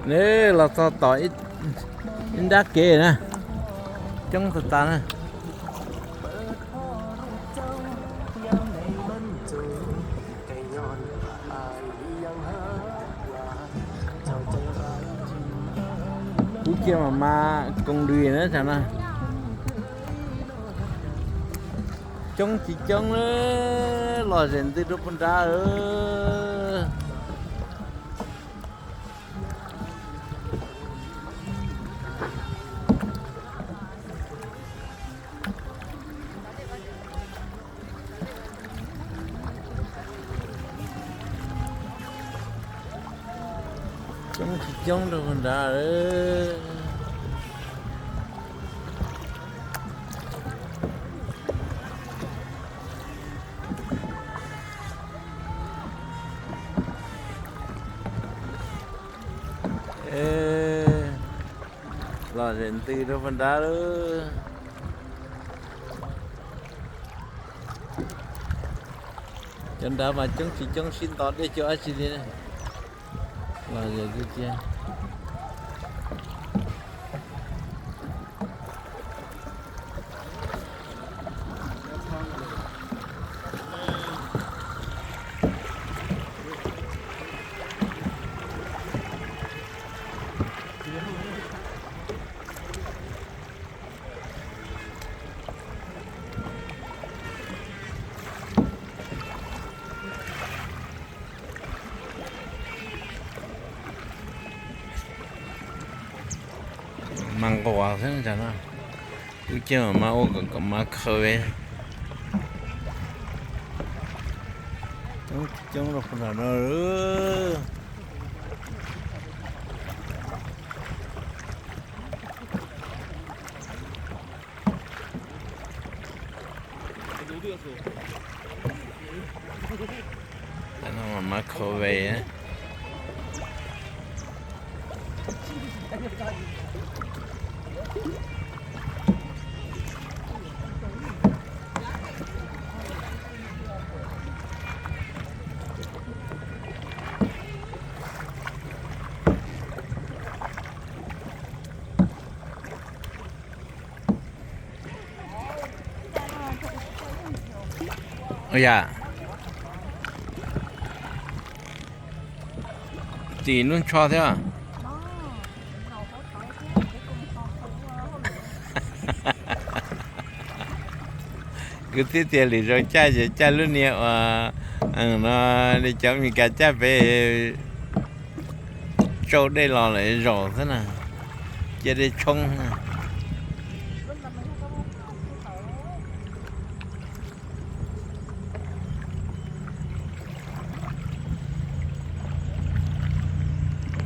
Ne, los txog tom ib nrab kev na, coob tas tas na. Ib ce mas mas koos dws na tam no. Coob tsis coob, los zem ntws rau puag nrad. Coob tsis coob rau puag nrad. Los zem ntws rau puag nrad lawm. Cov nrad mas coob tsis coob sib nto dej cuab dab tsi li. Los zem ntws cia. Mas nquas xwb no. Ib ce mas mas ua kom mas khaws ve. Coob coob rau puag nram no. Mas khaws ve. Yam, tim lub ntsho thiab. Kuv twb tias lwm zaus caij ces caij lub niag uas no li cov Meskas caij pem tsau dej los lawm zaum xwb na, cia dej tshoob.